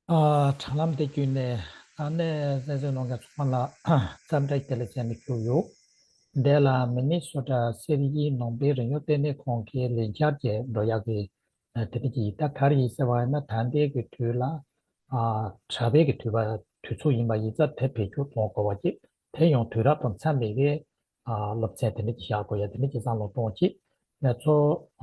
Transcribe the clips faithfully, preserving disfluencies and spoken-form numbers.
ཨ། དྲ་ལམ་དེ་བརྒྱུད་ནས་ཨ་ནེ་གསན་གཟིགས་གནང་མཁན་ཚང་མ་ལ་འཚམས་འདྲི་བདེ་ལེགས་ཟེར་ནས་ཞུ་ཡོད། འདི་ལ་མི་ནི་སོ་ཊ་སེར་ཡིག་ནང་པའི་རིག་གནས་ལྟེ་གནས་ཁང་གི་ལས་འཆར་གྱི་འགྲོ་ཡག་གི་དེ་འདྲ་ཅིག་ཡིན། ད་ག་རེ་ཡིན་ཟེར་བ་ཡིན་ན། ད་ལྟའི་གི་དུས་ལ་ཨ་གྲྭ་པའི་གི་དུས་པ་དུས་ཚོད་ཡིན་པ་ཡིན་ཙང་དེ་བེད་སྤྱོད་གཏོང་དགོས་པ་ཅིག་དེ་ཡང་དུས་རབས་དང་འཚམ་པའི་གི་ཨ་སློབ་ཚན་དེ་འདྲ་ཅིག་བཞག་དགོས་ཡ་དེ་འདྲ་ཅིག་བསམ་བློ་གཏོང་ཅིག་ང་ཚོ་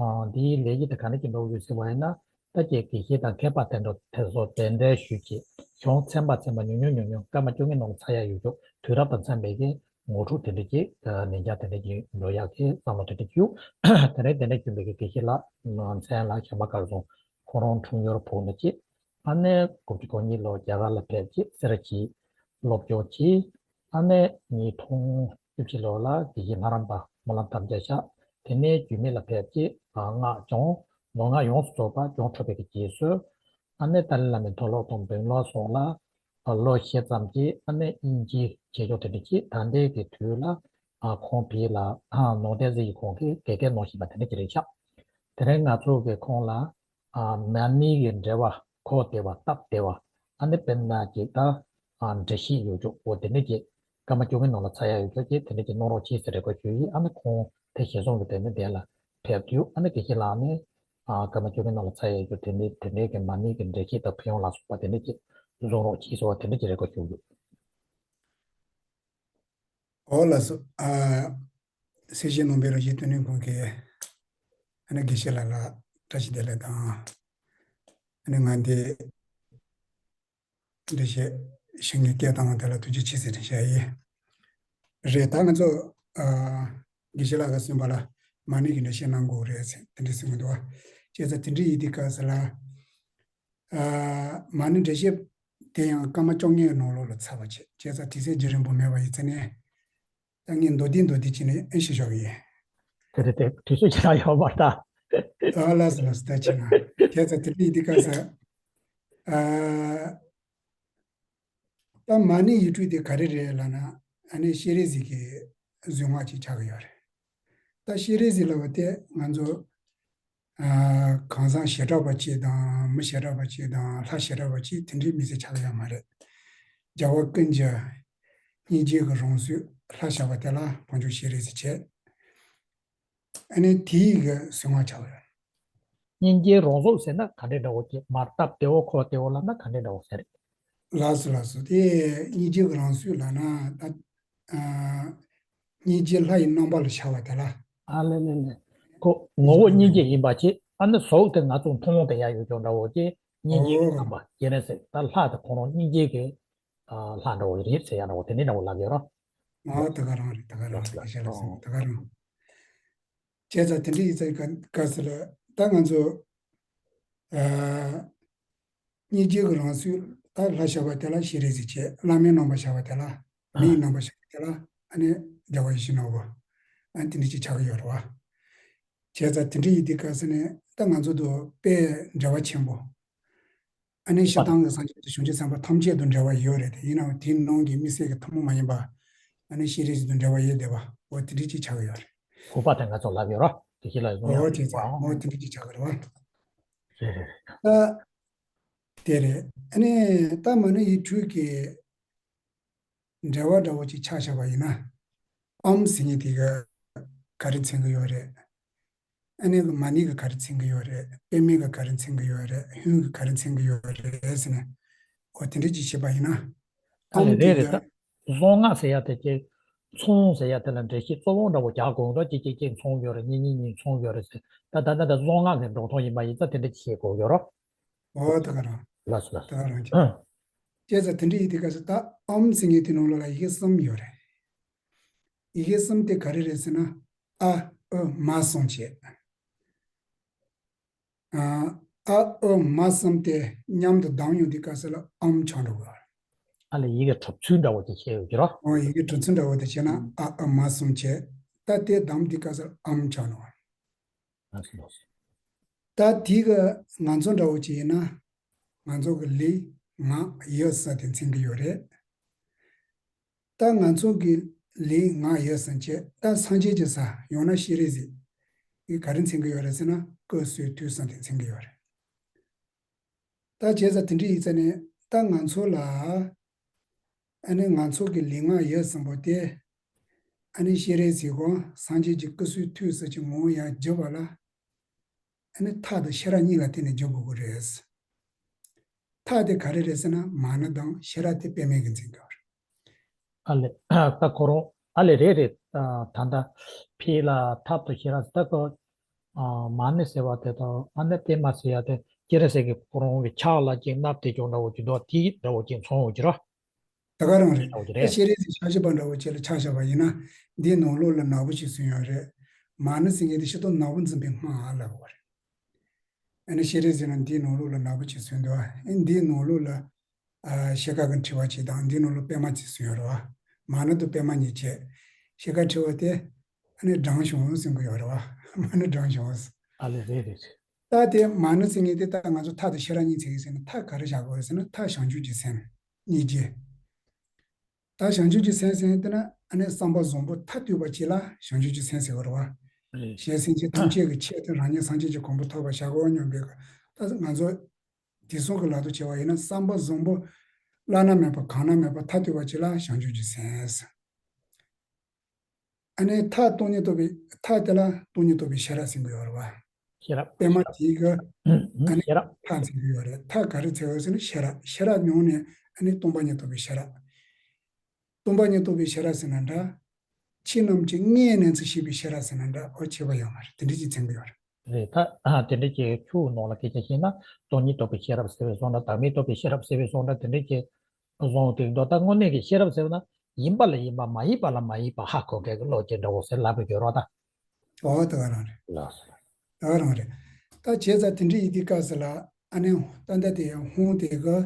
ཨ་འདིའི་ལས་གཞི་དེ་ག་འདྲ་ཅིག་འགྲོ་གི་ཡོད་ཟེར་བ་ཡིན་ན། ད་ཀྱེ་དགེ་བཤེས་དང་མཁས་པ་དེ་འདྲ་དེ་ཚོ་གདན་འདྲེན་ཞུས་ཀྱིས་གཞུང་ཚན་པ་ཚན་པ་ཉུང་ཉུང་ཉུང་ཉུང་སྐར་མ་བཅོ་ལྔའི་ནང་ལ་ཚར་ཡ་ཡོད་ཆོག་དུས་རབས་དང་འཚམ་པའི་གི་ངོ་སྤྲོད་དེ་འདྲ་ཅིག་ལས་འཆར་དེ་འདྲ་ཅིག་འགྲོ་ཡག་གི་བསམ་བློ་དེ་འདྲ་ཅིག་ཡོད། དེ་རིང་དེ་འདྲ་བྱུང་བའི་གི་དགེ་བཤེས་ལགས་མཚན་ལ་བྱམས་པ་གར་སོང་། ཁོ་རང་འཁྲུངས་ཡུལ་བོད་ནས་ཅིག་ཨ་ནེ་དགུ་བཅུ་གོ་གཉིས་ལོ་རྒྱ་གར་ལ་ཕེབས་ཀྱིས་སེ་ར་བྱེས་སློབ་སྦྱོང་བྱས། ཨ་ནེ་ཉིས་སྟོང་བཅུ་གཅིག་ལོ་ལ་དགེ་བཤེས་ལྷ་རམས་པ་སྨོན་ལམ་དམ་བཅའ་བཞག་དེ་ནས་རྒྱུད་སྨད་ལ་ཕེབས་ཀྱིས་ཨ་སྔགས་སྦྱོང་། མདོ་སྔགས་ཡོངས་སུ་རྫོགས་པ་སྦྱོང་ཕྲག་པའི་གི་རྗེས་སུ། ཨ་ནེ་ཏཱ་ལའི་བླ་མའི་མཐོང་ལམ་དང་བོན་སློབ་སོགས་ལ་ཨ་ལོ་ཤས་ཙམ་གྱིས་ཨ་ནེ་དབྱིན་ཇིའི་བྱེད་ཕྱོགས་དེ་འདྲ་གྱིས་ད་ལྟའི་གི་དུས་ལ་ཨ་ཁོང་བོད་ལ་ཨ་ནང་བསྟན་གཟིགས་ཡིག་ཁང་གི་དགེ་རྒན་གནང་བཞིན་པ་དེ་འདྲ་ཅིག་རེད་ཤག་དེ་རིང་ང་ཚོ་གི་ཁོང་ལ་ཨ་མ་ཎི་གི་འགྲེལ་པ། ཁོག་བདེ་བ་སྟབས་བདེ་བ། ཨ་ནི་དཔེར་ན་ཅིག་ད་ཨ་འགྲེལ་བཤད་ཡོད་ཆོག་འོ་དེ་འདྲ་ཅིག་སྐར་མ་བཅོ་ལྔའི་ནང་ལ་ཚར་ཡ་ཡོད་ཆོག་ཅིག་དེ་འདྲ་ཅིག་གནང་རོགས་གྱིས་ཟེར་རེ་སྐུལ་ཞུས་ཡིན། ཨ་ནི་ཁོང་དེ་ཞལ་འཛོམས་ཀྱི་དེ་ནི་དེ་ལ་ཕེབས་དུས། ཨ་ནི་དགེ་བཤེས་ལགས་ནས་ཨ་སྐར་མ་བཅོ་ལྔའི་ནང་ལ་ཚར་ཡ་ཡོད་ཆོག་དེ་འདྲའི་དེ་འདྲའི་གི་མ་ཎི་གི་འགྲེལ་བཤད་དང་ཕན་ཡོན་ལ་སོགས་པ་དེ་འདྲ་ཅིག་གསུང་རོགས་གྱིས་ཟེར་བ་དེ་འདྲ་ཅིག་རེ་སྐུལ་ཞུ་ཡོད། ཨོ་ལགས་སོ། ཨ་སེར་བྱེས་ནང་པའི་རིག་གཞུང་སྟོན་ལས་ཁང་གི་ཨ་ནི་དགེ་བཤེས་ལགས་ལ་བཀྲ་ཤིས་བདེ་ལེགས་དང་། ཨ་ནི་ང་འདི་འགྲེལ་བཤད་ཞུ་མཁན་སྐད་བཏང་བ་དེ་ལ་ཐུགས་རྗེ་ཆེ་ཟེར་ནས་བཤད་ཡིན། རེད། ད་ང་ཚོ་ཨ་དགེ་བཤེས་ལགས་ཀྱིས་གསུངས་པ་ལ་མ་ཎི་གི་འགྲེལ་བཤད་གནང་དགོས་རེད་ཟེར་དེ་འདྲ་གསུང་གི་འདུག་བ། བྱས་ཙང་དེ་འདྲ་ཡིན་དུས་སྐབས་སུ་ལ་ཨ་མ་ཎི་འགྲེལ་བཤད་དེ་ཡང་སྐར་མ་བཅོ་ལྔའི་ནང་ལོགས་ལ་ཚར་བ་བྱས། བྱས་ཙང་དུས་ཚོད་རྒྱུན་རིང་པོ་མེད་པ་ཡིན་ཙང་ནས། ད་ངས་མདོར་བསྡུས་མདོར་བསྡུས་བྱས་ནས་ཨེ་ཞུ་ཆོག་གི་ཡིན། དེ་རེད་དེ། དུས་ཚོད་ཅི་ལ་ཡོད་མ་རེད་ད། ཨ་ལགས་སོ་ལགས་སོ། ད་བྱས་ན་བྱས་ཙང་དེ་འདྲ་ཡིན་དུས་སྐབས་སུ་ཨ་ད་མ་ཎི་ཡིག་འབྲུ་དེ་ག་རེ་རེད་ལབ་ན། ཨ་ནི་སྤྱན་རས་གཟིགས་ཀྱི་གཟུངས་སྔགས་ཅིག་ཆགས་ཀྱི་ཡོད་རེད། ད་སྤྱན་རས་གཟིགས་ལབ་པ་དེ་ང་ཚོ་ཨ་གང་ཟག་བྱེ་བྲག་པ་གཅིག་དང་མི་བྱེ་བྲག་པ་གཅིག་དང་ལྷ་བྱེ་བྲག་པ་གཅིག་དེ་འདྲའི་མི་ཚེ་ཆགས་ཀྱི་ཡོད་མ་རེད། རྒྱལ་བ་ཀུན་གྱི་སྙིང་རྗེ་གི་རང་གཟུགས་ལྷ་བྱ་བ་དེ་ལ་བྱང་ཆུབ་སྤྱན་རས་གཟིགས་བྱས། ཨ་ནི་དེའི་གི་གཟུངས་སྔགས་ཆགས་ཡོད། སྙིང་རྗེའི་རང་གཟུགས་ཟེར་ན་ག་འདྲའི་འདྲ་བོ་ཅིག་མར་སྟབས་བདེ་བོ་ཁོག་བདེ་བོ་ལབ་ན་ག་འདྲའི་འདྲ་བོ་ཟེར་རེད། ལགས་སོ་ལགས་སོ། དེ་སྙིང་རྗེ་གི་རང་གཟུགས་ལབ་ན་ད་ཨ་སྙིང་རྗེ་ལྷ་ཡི་རྣམ་པ་ལ་ཤར་བ་དེ་ལ། ཨ་ལེ་ལེ་ལེ། ཁོ་ངོ་བོ་སྙིང་རྗེ་ཡིན་པ་ཅིག་ཨ་ནི་གཟུགས་དེ་ང་ཚོ་མཐོང་ལོང་དེ་ཡ་ཡོད་ཀྱང་འདྲ་བོ་ཅིག་སྙིང་རྗེ་ཡི་ཨོ་རྣམ་པ་སྤྱན་རས་གཟིགས། ད་ལྷ་དེ་ཁོ་རང་སྙིང་རྗེ་གི་ཨ་ལྷ་འདྲ་བོ་རེད་ཟེར་ཡ་འདྲ་བོ་དེ་འདྲའི་འདྲ་བོ་ལབ་ཡོད་རོ། ཨོ་ད་ག་རང་རེད། ད་ག་རང་རེད། དགེ་བཤེས་ལགས་སོང་ད་ག་རང་། བྱས་ཙང་དེ་འདྲ་ཡིན་ཙང་ག་ག་ཟེར་ལ་ད་ང་ཚོ་ཨ་སྙིང་རྗེ་གི་རང་གཟུགས་ད་ལྷ་བྱ་བ་དེ་ལ་སྤྱན་རས་གཟིགས་བྱས། བླ་མའི་རྣམ་པ་བྱ་བ་དེ་ལ་མིའི་རྣམ་པ་བྱ་བ་དེ་ལ་ཨ་ནི་རྒྱལ་བ་ཡིད་བཞིན་ནོར་བུ་ཨ་ནི་དེ་འདྲ་ཅིག་ཆགས་ཀྱི་ཡོད་རེད་བ། བྱས་ཙང་དེ་འདྲ་ཡིན་དུས་སྐབས་སུ་ནས་ད་ང་ཚོ་དང་དཔེ་འབྲེལ་བ་ཆེན་པོ། ཨ་ནི་སྤྱིར་བཏང་གི་སངས་རྒྱས་དང་བྱང་ཆུབ་སེམས་དཔའ་ཐམས་ཅད་དང་འབྲེལ་བ་ཡོད་རེད་དེ། ཡིན་ནའང་དེའི་ནང་གི་དམིགས་བསལ་གྱི་ཐུན་མོང་མ་ཡིན་པ་ཨ་ནི་སྤྱན་རས་གཟིགས་དང་འབྲེལ་བ་ཡོད་བསྡད་པ་འོ་དེ་འདྲ་ཅིག་ཆགས་ཀྱི་ཡོད་རེད། དགོས་པ་དེ་ང་ཚོ་ལབ་ཡོད་རོ། དེ་ཤེས་ལ་ཡོད་འོ་དེ་ཙང་འོ་དེ་འདྲ་ཅིག་ཆགས་ཀྱི་རེད་བ། རེད་རེད་རེད། ད་དེ་རེད། ཨ་ནི་ད་མ་ཎི་ཡིག་འབྲུ་གི་འགྲེལ་པ་འདྲ་བོ་ཅིག་ཆ་བཞག་པ་ཡིན་ན། ཨོམ་ཟེར་མཁན་དེ་ག་ག་རེ་མཚོན་གྱི་ཡོད་རེད། ཨ་ནི་མ་ཎི་ག་ག་རེ་མཚོན་གྱི་ཡོད་རེད། པདྨའི་ག་ག་རེ་མཚོན་གྱི་ཡོད་རེད། ཧཱུྃ་ག་ག་རེ་མཚོན་གྱི་ཡོད་རེད་ཟེར་ནས་འོ་དེ་འདྲ་ཅིག་བྱས་པ་ཡིན་ན། ཨ་ལེ་ཨོམ་དེ་རེད་རེད། ག་ད་གཟུངས་སྔགས་ཟེར་ཡ་དེ་ཅིག་མཚུངས་ཟེར་ཡ་དེ་ལ་འགྲེལ་བཤད་གཙོ་བོ་འདྲ་བོ་རྒྱག་དགོས་འདུག་གཅིག་གཅིག་གཅིག་མཚུངས་ཡོད་རེད། གཉིས་གཉིས་གཉིས་མཚུངས་ཡོད་རེད་ཟེར། ད་ད་ད་གཟུངས་སྔགས་ཀྱི་འགྲོ་སྟངས་ཡིན་པ་ཡིན་ཙང་དེ་འདྲ་ཅིག་བྱེད་དགོས་ཡོད་རོ། འོ་ད་ག་རང་། ལགས་སོ་ལགས་སོ། ད་ག་རང་ཅིག་ཨ། བྱས་ཙང་དེ་འདྲ་ཡིན་དུས་སྐབས་སུ་ད་ཨོམ་ཟེར་མཁན་དེ་ནང་ལོགས་ལ་ཡི་གེ་གསུམ་ཡོད་རེད། ཡི་གེ་གསུམ་དེ་ག་རེ་རེད་ཟེར་ན། ཨ་ཨུ་མ་གསུམ་བྱས། ཨ་ཨ་ཨུ་མ་གསུམ་དེ་མཉམ་དུ་བསྡམས་ཡོང་དུས་སྐབས་སུ་ལ་ཨོམ་ཆགས་འགྲོ་གི་རེད། ཨ་ལེ་ཡི་གེ་གྲུབ་ཚུལ་འདྲ་བོ་དེ་བཤད་ཡོད་ཀྱི་རོ། འོ་ཡི་གེ་གྲུབ་ཚུལ་འདྲ་བོ་དེ་བྱས་ན་ཨ་ཨུ་མ་གསུམ་བྱས། ད་དེ་བསྡམས་དུས་སྐབས་སུ་ཨོམ་ཆགས་འགྲོ་གི་རེད། ལགས་སོ་ལགས་སོ། ད་དེ་གི་ང་ཚོ་འདྲ་བོ་ཅིག་ཡིན་ན། ང་ཚོ་གི་ལུས་ངག་ཡིད་གསུམ་དེ་མཚོན་གྱི་ཡོད་རེད། ད་ང་ཚོ་གི་ལུས་ངག་ཡིད་གསུམ་བྱས། ད་སངས་རྒྱས་ཀྱི་ས་ཡང་ན་སྤྱན་རས་གཟིགས་ཀྱིས་ག་རེ་མཚོན་གྱི་ཡོད་རེད་ཟེར་ན་སྐུ་གསུང་ཐུགས་གསུམ་དེ་མཚོན་གྱི་ཡོད་རེད། ད་བྱས་ཙང་དེ་འདྲ་ཡིན་ཙང་ནས་ ད་ང་ཚོ་ལ་ཨ་ནི་ང་ཚོ་གི་ལུས་ངག་ཡིད་གསུམ་པོ་དེ་ཨ་ནི་སྤྱན་རས་གཟིགས་ཀྱིས་སངས་རྒྱས་ཀྱི་སྐུ་གསུང་ཐུགས་སུ་ཅིག་ངོ་བོ་ཡར་བསྒྱུར་བ་ལ་ཨ་ནི་ཐབས་དང་ཤེས་རབ་གཉིས་ལ་བརྟེན་ནས་བསྒྱུར་དགོས་ཀྱི་རེད། ཐབས་དེ་ག་རེ་རེད་ཟེར་ན་མ་ཎི་དང་ཤེས་རབ་དེ་པད་མ་གིས་མཚོན་གྱི་ཡོད་རེད། ཨ་ལེ། ད་ཁོ་རང་ཨ་ལེ་རེད་རེད། ད་ད་ལྟ་ཕི་ལ་ཐབས་དང་ཤེས་རབ་ད་ཁོ་མ་ཎི་ཟེར་བ་དེ་དང་ཨ་ནི་པད་མ་ཟེར་ཡ་དེ་སྤྱན་རས་གཟིགས་ཀྱི་ཁོ་རང་གི་ཕྱག་ལ་ཅིག་མནབས་ཏེ་བྱུང་འདྲ་བོ་ཅིག་འདུག་དེ་འདྲ་བོ་ཅིག་མཚོན་འོང་གི་ར། ད་ག་རང་རེད། འདྲ་བོ་ཅིག་ད་རེད། སྤྱན་རས་གཟིགས་ཕྱག་བཞི་པ་འདྲ་བོ་ཅིག་ལ་ཆ་བཞག་པ་ཡིན་ན་འདིའི་ནང་ལོགས་ལ་ནག་པོ་ཅིག་གསུངས་ཡོད་རེད། མ་ཎི་ཟེར་མཁན་དེ་ཤིན་ཏུ་ནག་པོ་འཛིན་པའི་སྔགས་ལབ་པ་རེད། ཨ་ནི་སྤྱན་རས་གཟིགས་ལ་འདིའི་ནང་ལོགས་ལ་ནག་པོ་ཅིག་གསུངས་འདུག་ཨ་འདིའི་ནང་ལོགས་ལ་ཨ་ཤེལ་དཀར་གྱི་ཕྲེང་བ་གཅིག་དང་འདིའི་ནང་ལོགས་པད་མ་གཅིག་གསུངས་ཡོད་རེད་བ། མ་ཎི་དང་པད་མ་གཉིས་བྱས། ཤེལ་དཀར་ཕྲེང་བ་དེ་ཨ་ནི་བགྲངས་བྱུང་ཟེར་གྱི་ཡོད་རེད་བ། མ་ཎི་བགྲངས་བྱུང་། ཨ་ལེ་རེད་རེད། ད་དེ་མ་ཎི་ཟེར་མཁན་དེ་ད་ང་ཚོ་ཐབས་དང་ཤེས་རབ་གཉིས་ཚིག་ཟེར་ན་ཐབས་ག་རེ་བཞག་དགོས་རེད་ཟེར་ན་ཐབས་བྱང་ཆུབ་ཀྱི་སེམས་སྙིང་རྗེ། ད་བྱང་ཆུབ་ཀྱི་སེམས་ཟེར་དེ་ན་ཨ་ནི་བསམ་པ་བཟང་པོ་མཐར་ཐུག་པ་ཅིག་ལ་བྱང་ཆུབ་ཀྱི་སེམས་ཟེར་བ་རེད་བ། ཨེ། གཞན་སེམས་ཅན་ཐམས་ཅད་ཀྱི་ཆེད་དུ་རང་ཉིད་སངས་རྒྱས་ཀྱི་གོ་འཕང་ཐོབ་པར་བྱ་དགོས་སྙམ་པའི་ད་ང་ཚོ་དེང་སང་གི་ལག་ཏུ་བྱས་པ་ཡིན་ན་བསམ་པ་བཟང་པོ་བླ་ན་མེད་པ་གང་ན་མེད་པ་མཐར་ཐུག་པ་ཅིག་ལ་བྱང་ཆུབ་ཀྱི་སེམས། ཨ་ནི་ཐབས་སྟོང་ཉིད་རྟོགས་པའི་ཐབས་དེ་ལ་སྟོང་ཉིད་རྟོགས་པའི་ཤེས་རབ་ཟེར་གྱི་ཡོད་རེད་བ། ཤེས་རབ། པད་མ་དེའི་གི་ཨ་ནི་ཤེས་རབ། ཐབས་ཟེར་གྱི་ཡོད་རེད། ཐབས་ག་རེ་ཟེར་བ་ཟེར་ན་ཤེས་རབ། ཤེས་རབ་ནང་ནས་ཨ་ནི་སྟོང་པ་ཉིད་རྟོགས་པའི་ཤེས་རབ། སྟོང་པ་ཉིད་རྟོགས་པའི་ཤེས་རབ་ཟེར་ན་འདྲ། ཆོས་རྣམས་ཀྱི་དངོས་ཡིན་ནོ་ཞེས་པའི་ཤེས་རབ་ཟེར་ན་འདྲ། ཨོ་ཁྱད་པར་ཡོད་མ་རེད། དེ་འདྲ་ཅིག་མཚོན་གྱི་ཡོད་རེད། རེད་ད། ཨ་དེ་འདྲ་ཅིག་ཆོས་ནང་ལ་སྐད་ཆ་བཤད་ན་སྟོང་ཉིད་རྟོགས་པའི་ཤེས་རབ་ཟེར་བའི་བཟོ་འདྲ། བདག་མེད་རྟོགས་པའི་ཤེས་རབ་ཟེར་བའི་བཟོ་འདྲ་དེ་འདྲ་ཅིག་བཟོ་འདུག་ད་དངོས་གནས་ཀྱི་ཤེས་རབ་ཟེར་བ་ན་ཡིན་པ་ལ་ཡིན་པ་མ་ཡིན་པ་ལ་མ་ཡིན་པ་ཧ་གོ་མཁན་གྱི་བློ་སྐྱེ་འདྲ་བོ་ཟེར་ལབ་དགོས་རོགས་ད། ཨོ་ད་ག་རང་རེད། ལགས་སོ། ད་ག་རང་རེད། ད་བྱས་ཙང་དེ་འདྲ་ཡིན་དུས་སྐབས་སུ་ལ་ཨ་ནི་ད་ལྟ་དེ་ཡང་ཧོང་དེ་གི་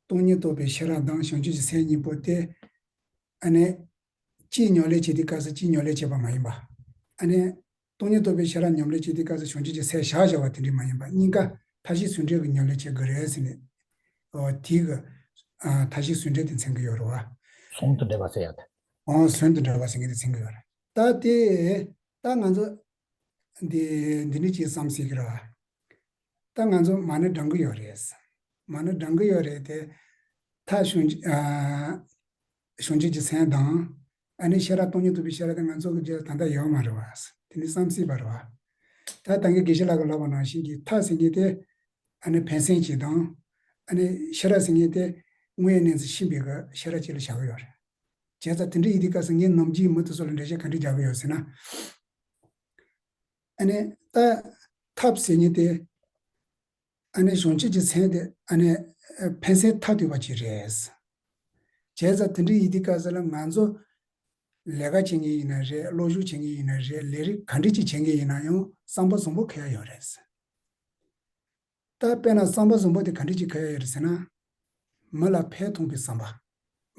སྟོང་ཉིད་རྟོགས་པའི་ཤེས་རབ་དང་བྱང་ཆུབ་ཀྱི་སེམས་གཉིས་པོ་དེ་ཨ་ནི་གཅིག་ཉམས་ལེན་བྱེད་དུས་སྐབས་སུ་གཅིག་ཉམས་ལེན་བྱེད་པ་མ་ཡིན་པ། ཨ་ནི་སྟོང་ཉིད་རྟོགས་པའི་ཤེས་རབ་ཉམས་ལེན་བྱེད་དུས་སྐབས་སུ་བྱང་ཆུབ་ཀྱི་སེམས་བཞག་བཞག་པ་དེ་འདྲ་མ་ཡིན་པ་གཉིས་ཀ་མཐའ་བཞི་ཟུང་འབྲེལ་གྱི་ཉམས་ལེན་བྱེད་དགོས་རེད་ཟེར་ནས། ཨོ་དེ་གི་ཨ་མཐའ་བཞི་ཟུང་འབྲེལ་དེ་མཚོན་གྱི་ཡོད་རེད་བ། ཟུང་དུ་འབྲེལ་བ་ཟེར་ཡ་དེ། ཨོ་ཟུང་དུ་འབྲེལ་བ་ཟེར་མཁན་དེ་མཚོན་གྱི་ཡོད་རེད། ད་དེ་ད་ང་ཚོ་འདི་འདི་འདྲ་ཅིག་བསམ་སྲིད་ཀྱི་རེད་བ། ད་ང་ཚོ་མ་ཎི་བགྲང་གི་ཡོད་རེད། མ་ཎི་བགྲང་གི་ཡོད་རེད་དེ། ད་བྱང་ཆུབ་ཨ་བྱང་ཆུབ་ཀྱི་སེམས་དང་། ཨ་ནི་ཤེས་རབ་སྟོང་ཉིད་རྟོགས་པའི་ཤེས་རབ་དེ་ང་ཚོ་གི་རྗེས་ད་ལྟ་ཡོད་མ་རེད་བ། དེ་ནི་བསམ་སྲིད་པ་རེད་བ། ད་ད་གིན་དགེ་བཤེས་ལགས་ཀྱིས་ལབ་པ་ནང་བཞིན་གྱི་ཐབས་ཟེར་མཁན་དེ་ཨ་ནི་ཕན་སེམས་ཀྱི་དང་། ཨ་ནི་ཤེས་རབ་ཟེར་མཁན་དེ་དངོས་ཡོད་གནས་ཚུལ་ཤེས་པའི་གི་ཤེས་རབ་ཅིག་ལ་བཞག་གི་ཡོད་རེད། བྱས་ཙང་དེ་འདྲ་ཡིན་དུས་སྐབས་སུ་ངས་ནམ་རྒྱུན་མི་དེ་ཚོ་ལ་འགྲེལ་བཤད་ག་འདྲ་རྒྱག་གི་ཡོད་ཟེར་ན། ཨ་ནི་ད་ཐབས་ཟེར་མཁན་དེ། ཨ་ནི་བྱང་ཆུབ་ཀྱི་སེམས་དེ་ཨ་ནི་ཕན་སེམས་མཐར་ཐུག་པ་ཅིག་རེད། བྱས་ཙང་དེ་འདྲ་ཡིན་དུས་སྐབས་སུ་ལ་ང་ཚོ་ལས་ཀ་བྱེད་མཁན་ཡིན་ན་རེད། སློབ་སྦྱོང་བྱེད་མཁན་ཡིན་ན་རེད། ལས་རིགས་ག་འདྲ་ཅིག་བྱེད་མཁན་ཡིན་ན་ཡང་བསམ་པ་བཟང་པོ་འཁོར་ཡ་ཡོད་རེད། ད་དཔེར་ན་བསམ་པ་བཟང་པོ་དེ་ག་འདྲ་ཅིག་འཁོར་ཡ་ཡོད་རེད་ཟེར་ན། མི་ལ་ཕན་ཐོགས་པའི་བསམ་པ།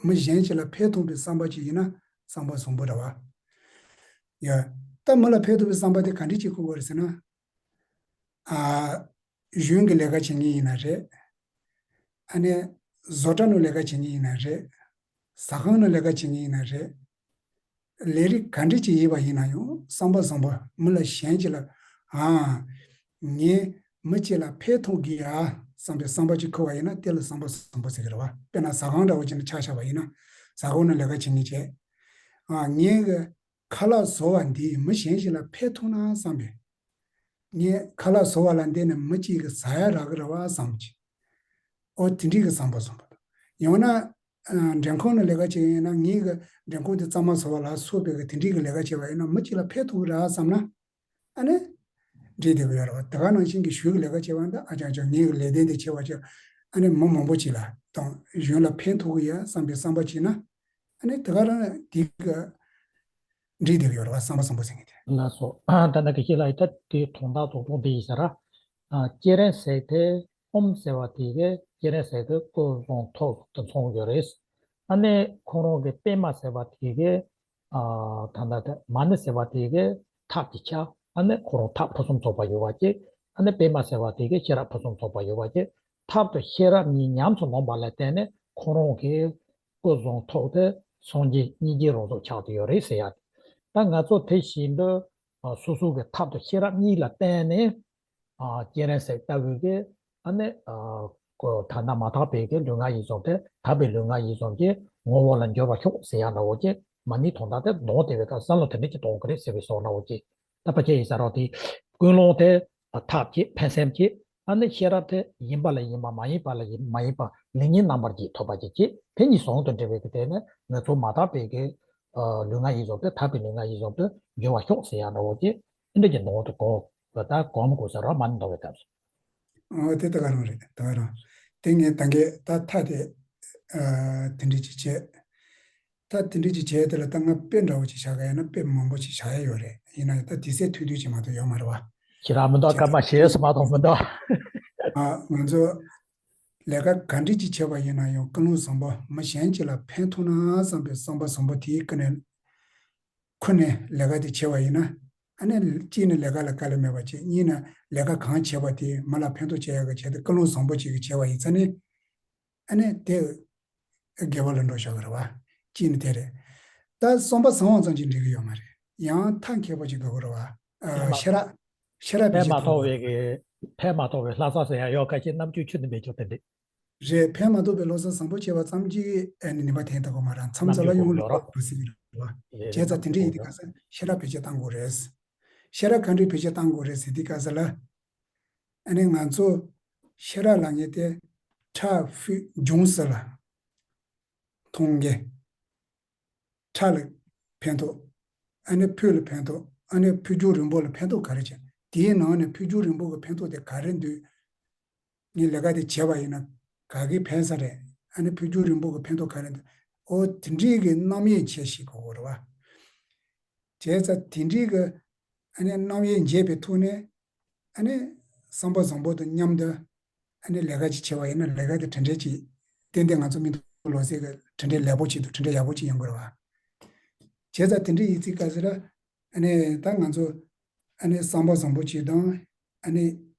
མི་གཞན་ཞིག་ལ་ཕན་ཐོགས་པའི་བསམ་པ་ཅིག་ཡིན་ན་བསམ་པ་བཟང་པོ་རེད་བ། ཡ། ད་མི་ལ་ཕན་ཐོགས་པའི་བསམ་པ་དེ་ག་འདྲ་ཅིག་འཁོར་དགོས་རེད་ཟེར་ན། ཨ། གཞུང་གི་ལས་ཀ་བྱེད་མཁན་ཡིན་ན་རེད། ཨ་ནི་བཟོ་གྲྭ་ནང་ལས་ཀ་བྱེད་མཁན་ཡིན་ན་རེད། ཟ་ཁང་ནང་ལས་ཀ་བྱེད་མཁན་ཡིན་ན་རེད། ལས་རིགས་ག་འདྲ་ཅིག་ཡིན་པ་ཡིན་ན་ཡང་བསམ་པ་བཟང་པོ་མི་ལ་གཞན་གཅིག་ལ་ཨ་ངས་མི་གཅིག་ལ་ཕན་ཐོགས་ཀྱི་ཡ་བསམ་པའི་བསམ་པ་ཅིག་འཁོར་བ་ཡིན་ན་དེ་ལ་བསམ་པ་བཟང་པོ་ཟེར་གི་རེད་བ། དཔེར་ན་ཟ་ཁང་འདྲ་བོ་ཅིག་ནང་ཆ་བཞག་པ་ཡིན་ན་ཟ་ཁང་ནང་ལས་ཀ་བྱེད་མཁན་བྱས། ཨ་ངས་གི་ཁ་ལག་བཟོ་བ་འདིས་མི་གཞན་ཞིག་ལ་ཕན་ཐོགས་ན་བསམ་པས། ངས་ཁ་ལག་བཟོ་བ་ལ་བརྟེན་ནས་མི་གཅིག་གིས་ཟ་ཡ་རག་གི་རེད་བ་བསམ་གྱི། ཨོ་དེ་འདྲའི་གི་བསམ་པ་བཟང་པོ་དང་། ཡང་ན། ཨ་མགྲོན་ཁང་ནང་ལས་ཀ་བྱེད་ཡིན་ན་ངས་གི་མགྲོན་ཁང་དེ་གཙང་མ་བཟོ་བ་ལ་སོགས་པའི་གི་དེ་འདྲའི་གི་ལས་ཀ་བྱེད་པ་ཡིན་ན་མི་གཅིག་ལ་ཕན་ཐོགས་གི་རེད་བསམ་ན། ཨ་ནི། འགྲིག་བསྡད་ཀྱི་ཡོད་རེད་བ། དེ་ག་ནང་བཞིན་གྱི་གཞུང་གི་ལས་ཀ་བྱེད་པ་འདི་ཨ་ཅག་ཅག་ངའི་གི་ལས་དོན་དེ་བྱེད་པ་ཅིག་ཨ་ནི་མི་མང་པོ་ཅིག་ལ་དང་གཞུང་ལ་ཕན་ཐོགས་ཀྱི་ཡ་བསམ་པའི་བསམ་པ་ཅིག་ན་ཨ་ནི་དེ་ག་རང་དེ་གི་འགྲིག་བསྡད་ཀྱི་ཡོད་རེད་བ། བསམ་པ་བཟང་པོ་ཟེར་མཁན་དེ། ལགས་སོ། ད་ནང་གི་ཤེས་ལ་ཡི་ད་དེ་དོན་དག་རྫོགས་རྫོགས་འདི་ཡིན་ས་ར། སྤྱན་རས་གཟིགས་དེ་ཨོཾ་ཟེར་བ་དེ་གི་སྤྱན་རས་གཟིགས་ཀྱི་སྐུ་གསུང་ཐུགས་དེ་མཚོན་ཡོད་རེད། ཨ་ནི་ཁོ་རང་གི་པདྨ་ཟེར་བ་དེ་གི་ཨ་ད་ལྟ་དེ་མ་ཎི་ཟེར་བ་དེ་གི་ཐབས་ཀྱི་ཆ། ཨ་ནི་ཁོ་རང་ཐབས་ཕུན་སུམ་ཚོགས་པ་ཡོད་པ་ཅིག་ཨ་ནི་པདྨ་ཟེར་བ་དེ་གི་ཤེས་རབ་ཕུན་སུམ་ཚོགས་པ་ཡོད་པ་ཅིག་ཐབས་དང་ཤེས་རབ་གཉིས་ཉམས་སུ་ལོངས་པ་ལ་བརྟེན་ནས་ཁོ་རང་གི་སྐུ་གསུང་ཐུགས་དེ་སངས་རྒྱས་སྙིང་རྗེའི་རང་གཟུགས་ཆགས་བསྡད་ཡོད་རེད་ཟེར་ཡ། ད་ང་ཚོ་དེ་བཞིན་དུ་སོ་སོ་གི་ཐབས་དང་ཤེས་རབ་གཉིས་ལ་བརྟེན་ནས་སྤྱན་རས་གཟིགས་ལྟ་བུ་གི་ཨ་ནི། ཐ་ན་མ་དག་པའི་གི་ལུས་ངག་ཡིད་གསུམ་དེ་དག་པའི་ལུས་ངག་ཡིད་གསུམ་གྱི་ངོ་བོ་ལ་འགྱུར་བར་ཤོག་ཟེར་ཡ་འདྲ་བོ་ཅིག་མ་ཎིའི་དོན་དག་དེ་འདོན་བསྡད་པའི་སྐབས་སུ་བསམ་བློ་དེ་འདྲ་ཅིག་གཏོང་གི་རེད་ཟེར་བའི་བཟོ་འདྲ་བོ་ཅིག་ད་ཕལ་ཆེར་ཡིན་ས་རོགས་དེ་ཀུན་སློང་དེ་ཐབས་ཀྱིས་ཕན་སེམས་ཀྱིས། ཨ་ནི་ཤེས་རབ་དེ་ཡིན་པ་ལ་ཡིན་པ་མ་ཡིན་པ་ལ་ཡིན་མ་ཡིན་པ་ལེགས་ཉེས་རྣམ་པར་གྱིས་ཐོབ་པ་ཅིག་བྱེད། དེ་གཉིས་ཟུང་དུ་འབྲེལ་བའི་གི་སྟེང་ནས་ང་ཚོ་མ་དག་པའི་གི་ལུས་ངག་ཡིད་གསུམ་དེ་དག་པའི་ལུས་ངག་ཡིད་གསུམ་དུ་འགྱུར་བར་ཤོག་ཟེར་ཡ་འདྲ་བོ་ཅིག་འདི་འདྲ་གྱི་ནང་དུ་གོ་ད་གོམས་དགོས་ས་ར་མ་ཎི་འདོན་པའི་སྐབས་སུ། ཨོ་དེ་ད་ག་རང་རེད། ད་ག་རང་དེ་ངས་ད་གས་ད་ཐ་དེ་དེ་འདྲ་ཅིག་བྱས། ད་དེ་འདྲ་ཅིག་བྱས་དེ་ལ་ད་ང་དཔེ་འདྲ་བོ་ཅིག་བཞག་ག་ཡིན་ན་དཔེ་མང་པོ་ཅིག་བཞག་ཡ་ཡོད་རེད། ཡིན་ན་ཡང་ད་དུས་ཚོད་ཐུང་ཐུང་ཅིག་མ་གཏོགས་ཡོད་མ་རེད་བ། ཁྱེད་རང་མི་འདུག་སྐར་མ་ཞེས་སུ་མ་གཏོགས་མི་འདུག་ཨ་ང་ཚོ་ལས་ཀ་ག་འདྲ་ཅིག་བྱས་པ་ཡིན་ན་ཡང་ཀུན་སློང་བཟང་པོ་མི་གཞན་གཅིག་ལ་ཕན་ཐོགས་ན་བསམ་པའི་བསམ་པ་བཟང་པོ་དེའི་ཀུན་ནས་ཁུར་ནས་ལས་ཀ་དེ་བྱས་པ་ཡིན་ན། ཨ་ནི་གཅིག་ནི་ལས་ཀ་ལ་དཀའ་ལས་མེད་པ་བྱས། གཉིས་ནི་ལས་ཀ་གང་བྱས་པ་དེ་མི་ལ་ཕན་ཐོགས་བྱེད་ཡག་གི་ཆེད་དུ་ཀུན་སློང་བཟང་པོ་ཅིག་གིས་བྱས་པ་ཡིན་ཙང་ནི། ཨ་ནི་དེ་དགེ་བ་ལ་འགྲོ་ཆོག་གི་རེད་བ། གཅིག་ནི་དེ་རེད། ད་བསམ་པ་བཟང་བ་ཙམ་གྱིས་འགྲིག་གི་ཡོད་མ་རེད། ཡང་ཐབས་མཁས་པོ་ཅིག་དགོས་ཀྱི་རེད་བ། ཨ་ཕན་མ་ཤེས་རབ་ཤེས་རབ་ཕན་མ་ཐོགས་པའི་གི་ཕན་མ་ཐོགས་པའི་ལྷ་ས་ཟེར་ཡ་ཡོད་ཁ་ཅིག་རྣམ་དཔྱོད་ཆུ་ནི་མེད་ཆོག་དེ་འདྲ། རེད། ཕན་མ་ཐོགས་པའི་ལྷ་ས་བཟང་པོ་བྱས་པ་ཙམ་གྱིས་ཨ་ནི་ནུས་པ་ཐོན་ཐུབ་ཀྱི་མ་རེད། མཚམས་མཚམས་ལ་ཡོང་ལོག་རོགས་སྲིད་ཀྱི་རེད་བ། བྱས་ཙང་དེ་འདྲ་ཡིན་དུས་སྐབས་སུ་ཤེས་རབ་བེད་སྤྱོད་གཏང་དགོས་རེད། ཤེས་རབ་ག་འདྲའི་བེད་སྤྱོད་གཏང་དགོས་རེད་ཟེར་དུས་སྐབས་སུ་ལ། ཨ་ནི་ང་ཚོ་ཤེས་རབ་ལབ་མཁན་དེ་ཕྲ་ཕུད་འབྱུང་ས་ལ་མཐོང་མཁན། ཕྲ་ལ་ཕན་ཐོགས། ཨ་ནི་ཕུད་ལ་ཕན་ཐོགས། ཨ་ནི་ཕུད་རྒྱུན་རིང་པོ་ལ་ཕན་ཐོགས་ག་རེ་བྱུང་། དེའི་ནང་ནས་ཕུད་རྒྱུན་རིང་པོ་གི་ཕན་ཐོགས་དེ་ག་རེ་འདུག་ངས་ལས་ཀ་དེ་བྱས་པ་ཡིན་ན་ག་གི་ཕན་ས་རེད། ཨ་ནི་ཕུད་རྒྱུན་རིང་པོ་གི་ཕན་ཐོགས་ག་རེ་འདུག་ཨོ་དེ་འདྲའི་གི་རྣམ་དབྱེ་འབྱེད་ཤེས་དགོས་རེད་བ། བྱས་ཙང་དེ་འདྲའི་གི་ཨ་ནི་རྣམ་དབྱེ་འབྱེད་པའི་ཐོག་ནས་ཨ་ནི་བསམ་པ་བཟང་པོ་དང་མཉམ་དུ་ཨ་ནི་ལས་ཀ་ཅིག་བྱས་པ་ཡིན་ན་ལས་ཀ་དེ་གྲུབ་འབྲས་ཅིག་ཏན་ཏན་ང་ཚོ་མི་ཐུབ་ལོ་ཟེར་གི་གྲུབ་འབྲས་ལེགས་པོ་ཅིག་དང་གྲུབ་འབྲས་ཡག་པོ་ཅིག་ཡོང་དགོས་རེད་བ། བྱས་ཙང་དེ་འདྲའི་ཡིན་ཚེ་ག་ཟེར་ཨ་ནི་ད་ང་ཚོ་ཨ་ནི་བསམ་པ་བཟང་པོ་ཅིག་དང་། ཨ་ནི་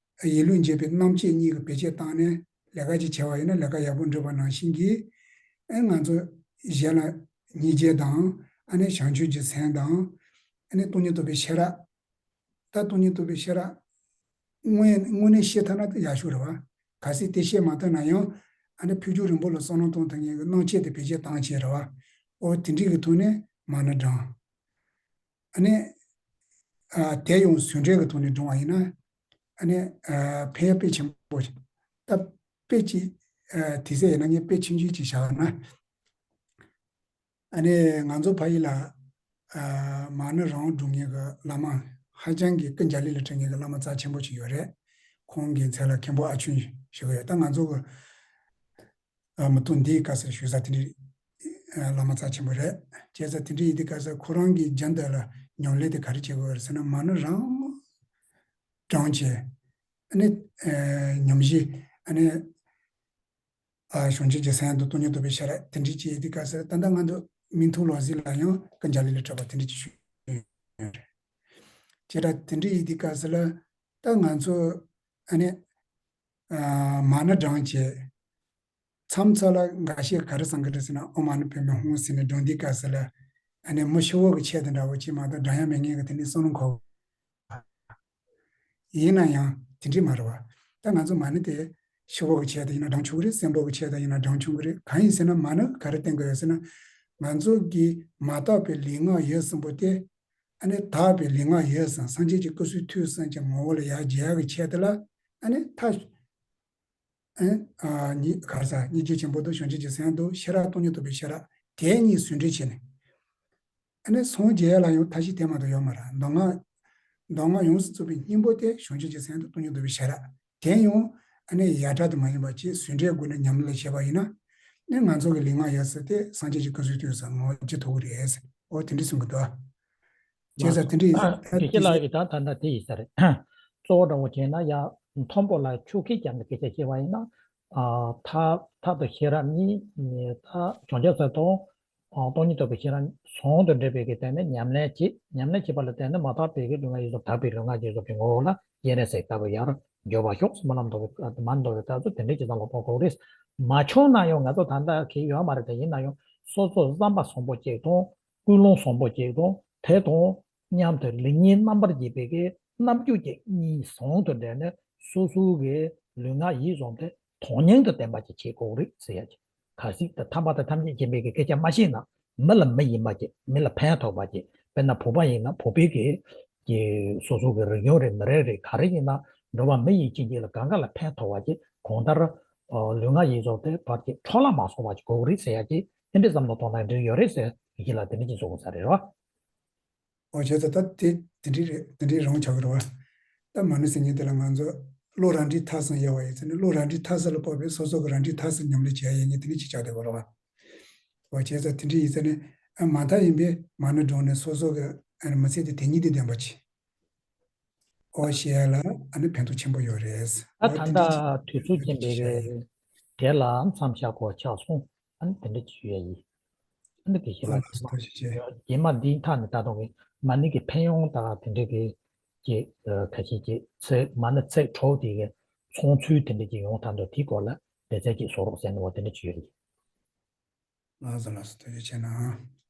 ཡིད་ལུས་འབྱེད་པའི་རྣམ་དཔྱོད་གཉིས་ཀྱི་བེད་སྤྱོད་བཏང་ནས་ལས་ཀ་ཅིག་བྱས་པ་ཡིན་ན་ལས་ཀ་ཡག་པོ་འགྲུབ་པ་ནང་བཞིན་གྱིས། ཨ་ང་ཚོ་གཞན་ལ་སྙིང་རྗེ་དང་། ཨ་ནི་བྱང་ཆུབ་ཀྱི་སེམས་དང་། ཨ་ནི་སྟོང་ཉིད་རྟོགས་པའི་ཤེས་རབ། ད་སྟོང་ཉིད་རྟོགས་པའི་ཤེས་རབ་དངོས་དངོས་གནས་ཤེས་ཐུབ་ན་ད་ཡག་ཤོས་རེད་བ། གལ་སྲིད་དེ་ཤེས་མ་ཐུབ་ན་ཡང་། ཨ་ནི་ཕུད་རྒྱུན་རིང་པོ་ལ་བསམ་བློ་གཏོང་ཐུབ་མཁན་གྱི་རྣམ་དཔྱོད་དེ་བེད་སྤྱོད་བཏང་བྱས་རེད་བ། ཨོ་དེ་འདྲའི་གི་ཐོག་ནས་མ་ཎི་བགྲང་། ཨ་ནི། ཨ་དེ་ཡང་ཟུང་འབྲེལ་གྱི་ཐོག་ནས་བགྲང་བ་ཡིན་ན། ཨ་ནི། ཨ་ཕན་ཡོན་དཔེ་ཆེན་པོ་ཞིག་ད་དཔེ་ཅིག་ཨ་དེ་ཚེ་ཡིན་ན་ངས་དཔེ་ཆུང་ཆུང་ཅིག་བཞག་ན། ཨ་ནི་ང་ཚོ་ཕ་ཡུལ་ལ། ཨ་མ་ཎི་རང་སྒྲུབ་མཁན་གྱི་བླ་མ། ཧ་ཅང་གི་ཀུན་ཀྱང་ལི་ལ་འཁྲིད་མཁན་གྱི་བླ་མ་རྩ་ཆེན་པོ་ཞིག་ཡོད་རེད། ཁོང་གི་མཚན་ལ་མཁན་པོ་ཨ་ཆུན་ཞུ་གི་ཡོད། ད་ང་ཚོ་གི་ཨ་མུ་ཏོ་འདིའི་སྐབས་སུ་ཞུ་ས་དེ་འདྲའི་ཨ་བླ་མ་རྩ་ཆེན་པོ་རེད། བྱས་ཙང་དེ་འདྲའི་ཡིན་དུས་སྐབས་སུ་ཁོ་རང་གིས་རྒྱུན་དུ་ལ་ཉམས་ལེན་དེ་ག་རེ་བྱེད་དགོས་རེད་ཟེར་ན་མ་ཎི་རང་བགྲང་བྱས། ཨ་ནི་ཨ་ཉམས་བཞེས། ཨ་ནི་ཨ་བྱང་ཆུབ་ཀྱི་སེམས་དང་སྟོང་ཉིད་རྟོགས་པའི་ཤེས་རབ་དེ་འདྲའི་བྱས་ཡིན་དུས་སྐབས་སུ་ད་ལྟ་ང་ཚོ་མིང་ཐོ་ལོ་ཟི་ལ་ཡང་ཀུན་ཀྱང་ལི་ལ་འཁྲིད་པ་དེ་འདྲའི་ཅིག་ཞུས་ཡོད་རེད། བྱས་ཙང་དེ་འདྲའི་ཡིན་དུས་སྐབས་སུ་ལ་ད་ང་ཚོ་ཨ་ནི། ཨ་མ་ཎི་བགྲང་བྱས། མཚམས་མཚམས་ལ་འགའ་ཤས་ག་རེ་བསམ་གི་རེད་ཟེར་ན་ཨོཾ་མ་ཎི་པདྨེ་ཧཱུྃ་ཟེར་ནས་བགྲང་དུས་སྐབས་སུ་ལ། ཨ་ནི་མི་ཤི་བོ་གི་ཆེད་དུ་འདྲ་བོ་ཅིག་མ་གཏོགས་བགྲང་ཡ་མེད་མཁན་གྱི་དེ་ནི་བསམ་བློ་འཁོར། ཡིན་ན་ཡང་དེ་འདྲ་མ་རེད་བ། ད་ང་ཚོ་མ་ཎི་དེ་ཤི་བོ་གི་ཆེད་དུ་ཡིན་ན་བགྲང་ཆོག་གི་རེད། གསོན་པོ་གི་ཆེད་དུ་ཡིན་ན་བགྲང་ཆོག་གི་རེད། གང་ཡིན་ཟེར་ན་མ་ཎི་ག་རེ་བསྟན་གི་ཡོད་ཟེར་ན། ང་ཚོ་གི་མ་དག་པའི་ལུས་ངག་ཡིད་གསུམ་པོ་དེ། ཨ་ནི་དག་པའི་ལུས་ངག་ཡིད་གསུམ་སངས་རྒྱས་ཀྱི་སྐུ་གསུང་ཐུགས་གསུམ་གྱི་ངོ་བོ་ལ་ཡར་འགྱེལ་ཡག་གི་ཆེད་དུ་ལ། ཨ་ནི་ཐ། ཨ་ནི་ག་རེ་ཟ་སྙིང་རྗེ་ཆེན་པོ་དང་བྱང་ཆུབ་ཀྱི་སེམས་དང་ཤེས་རབ་སྟོང་ཉིད་རྟོགས་པའི་ཤེས་རབ་དེ་གཉིས་ཟུང་འབྲེལ་བྱས་ནས། ཨ་ནི་སངས་རྒྱས་ལ་ཡང་ཐབས་ཤེས་དེ་མ་གཏོགས་ཡོད་མ་རེད། མདོ་སྔགས། མདོ་སྔགས་ཡོངས་སུ་རྫོགས་པའི་སྙིང་པོ་དེ་བྱང་ཆུབ་ཀྱི་སེམས་དང་སྟོང་ཉིད་རྟོགས་པའི་ཤེས་རབ། དེ་ཡང་ཨ་ནི་ཡ་བྲལ་དུ་མ་ཡིན་པ་ཅིག་ཟུང་འབྲེལ་སྒོ་ནས་ཉམས་ལེན་བྱས་པ་ཡིན་ན། ཨ་ནི་ང་ཚོ་གི་ལུས་ངག་ཡིད་གསུམ་དེ་སངས་རྒྱས་ཀྱི་སྐུ་གསུང་ཐུགས་སུ་ངོ་བོ་འབྱེད་ཐུབ་ཀྱི་རེད། འོ་དེ་འདྲ་གསུང་གི་འདུག་བྱས་ཙང་དེ་འདྲ་ཡིན། དགེ་བཤེས་ལགས་ཀྱིས་ད་ད་ལྟ་དེ་ཡིན་ས་རེད། གཙོ་བོ་འདྲ་བོ་བྱས་ན་ཡང་མཐོན་པོ་ལ་ཆོས་སྐད་ཀྱང་གི་སྐད་ཆ་བཤད་པ་ཡིན་ན། ཨ་ཐབས་ཐབས་དང་ཤེས་རབ་གཉིས། ད་བྱང་ཆུབ་སེམས་དང་སྟོང་ཉིད་རྟོགས་པའི་ཤེས་རབ་ཟུང་དུ་འབྲེལ་བའི་གི་སྟེང་ནས་ཉམས་ལེན་བྱེད། ཉམས་ལེན་བྱེད་པ་ལ་བརྟེན་ནས་མ་དག་པའི་གི་ལུས་ངག་ཡིད་གསུམ་དག་པའི་ལུས་ངག་ཡིད་གསུམ་གྱི་ངོ་བོ་ལ་སྤྱན་རས་གཟིགས་ལྟ་བུ་ཡར་འགྱུར་བར་ཤོག་སྨོན་ལམ་འདོན་པའི་སྨོན་འདོན་པའི་སྐབས་སུ་དེ་འདྲའི་ཅིག་བསམ་བློ་གཏོང་དགོས་རེད། མ་བྱུང་ན་ཡང་ང་ཚོ་ད་ལྟ་གི་ཡོད་མ་རེད། དེ་ཡིན་ན་ཡང་སོ་སོ་བསམ་པ་བཟང་པོ་གཅིག་དང་། ཀུན་སློང་བཟང་པོ་གཅིག་དང་། དེ་དང་མཉམ་དུ་ལེགས་ཉེས་རྣམ་པར་འབྱེད་པའི་གི་རྣམ་དཔྱོད་ཀྱི་གཉིས་ཟུང་དུ་འབྲེལ་ནས་སོ་སོའི་གི་ལུས་ངག་ཡིད་གསུམ་དེ་ དོན་སྙིང་དུ་ལྡན་པ་ཅིག་བྱེད་དགོས་རེད་ཟེར་ཡ་ཅིག་གལ་སྲིད་ད་ཐར་པ་དང་ཐམས་ཅད་མཁྱེན་པའི་གི་སྐད་ཆ་མ་བཤད་ན། མི་ལ་མི་ཡིན་པ་ཅིག་མི་ལ་ཕན་ཐོགས་པ་ཅིག་དཔེར་ན་བོད་པ་ཡིན་ན་བོད་པའི་གི་གི་སོ་སོ་གི་རིག་གཞུང་རེད་མི་རིགས་རེད་ག་རེ་ཡིན་ན་འགྲོ་བ་མི་ཡིན་གཅིག་གཅིག་ལ་གང་ག་ལ་ཕན་ཐོགས་པ་ཅིག་གང་ལྟར་ལུས་ངག་ཡིད་གསུམ་དེ་བར་གྱི་འཕྲོ་བརླག་མ་སོང་བ་ཅིག་དགོས་རེད་ཟེར་ཡ་ཅིག་དེ་འདྲའི་བསམ་བློ་གཏོང་ན་འགྲིག་ཡོད་རེད་ཟེར་ཡིན་ལ་དེ་འདྲ་ཅིག་བཟོ་དགོས་ས་རེད་རོ། ཨོ་བྱས་ཙང་ད་དེ་དེ་འདྲའི་རེད་དེ་འདྲའི་རང་ཆགས་ཀྱི་རེད་བ། ད་མ་ཎི་ཟེར་མཁན་དེ་ལ་ང་ཚོ་བློ་རང་འགྲེལ་མཐའ་གསུམ་དབྱེ་བ་ཡིན་ཚེ་ནི་བློ་རང་འགྲེལ་མཐའ་གསུམ་ལ་དཔག་པའི་སོ་སོ་གི་རང་འགྲེལ་མཐའ་གསུམ་ཉམས་ལེན་བྱེད་ཡ་ཡིན་ངེས་དེ་ནི་ཅིག་ཆགས་བསྡད་པ་རེད་བ། ཨོ་བྱས་ཙང་དེ་འདྲའི་ཡིན་ཚེ་ནི་ཨ་མ་མཐའ་ཡིན་པས་མ་ཎི་བགྲངས་ནས་སོ་སོ་གི་ཨ་ནི་མི་ཚེ་དེ་དེ་ཉིད་དུ་ལྡན་པ་བྱེད། ཨོ་ཞེས་ལ་ཨ་ནི་ཕན་ཐོགས་ཆེན་པོ་ཡོད་རེད། ཨ་ད་ལྟ་དུས་ཚོད་ཅན་པའི་དེ་ལ་མཚམས་བཞག་གོ་ཆགས་སོང་། ཨ་ནི་དེ་འདྲ་ཅིག་ཡོད་ཡིན། ཨ་ནི་དེ་ཞེས་ལ་ཐོག་ཞིག་བྱས། རྗེས་མ་འདིའི་མཐའ་ནས་ད་དུང་གི་མ་ཎི་གི་ཕན་ཡོན་དང་དེ་འདྲ་གི་ཀྱི་ཁ་ཤས་ཀྱི་ཚིག་མ་ཎི་ཚིག་དྲུག་དེ་གི་ཚོང་ཚུལ་དེ་འདྲ་ཅིག་ཡོང་ཐང་དུ་དེའི་སྐོར་ལ་དེ་ཚད་ཅིག་བཟོ་རོགས་ཟེར་ནས་འོ་དེ་འདྲ་ཅིག་ཡོད་ཡིན། ལགས་སོ་ལགས་སོ་ཐུགས་རྗེ་ཆེ་གནང་།